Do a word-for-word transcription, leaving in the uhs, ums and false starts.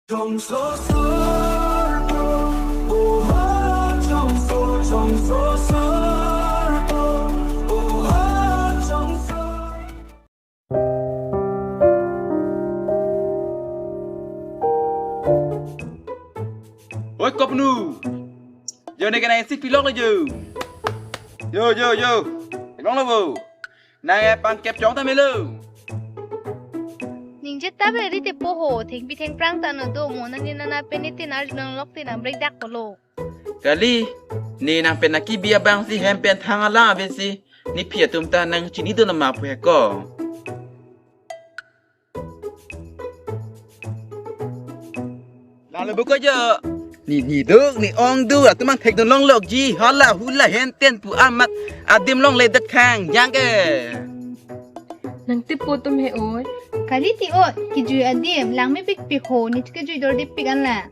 Chongso sarpo, oha chongso, chongso sarpo, oha chongso. Oi, kopnu. Jo, ne kenai si pilok le jo. Jo, jo, jo. Pilok le bo. Nang e pangkep chong ta melo. Ningje ta beri te po ho, thengpi thengphrang ta no do mo, nani nana pen ne tin arjunanglok tin nang break dak polo. Kali, ne nang pen naki bi abang si hem pen thang alam ave si, ne phi atum ta nang chinidun nama pu he ko. Lalo buko jo. Ne, ne duk, ne ong duk, atum ang thekdun longlok ji, hala hula henten pu amat adim longle det khang, jang ke. Nang ti po tum he oi. Kali ti oi, kejui adim, langme pikpik ho, ne kejui dor dipik anla.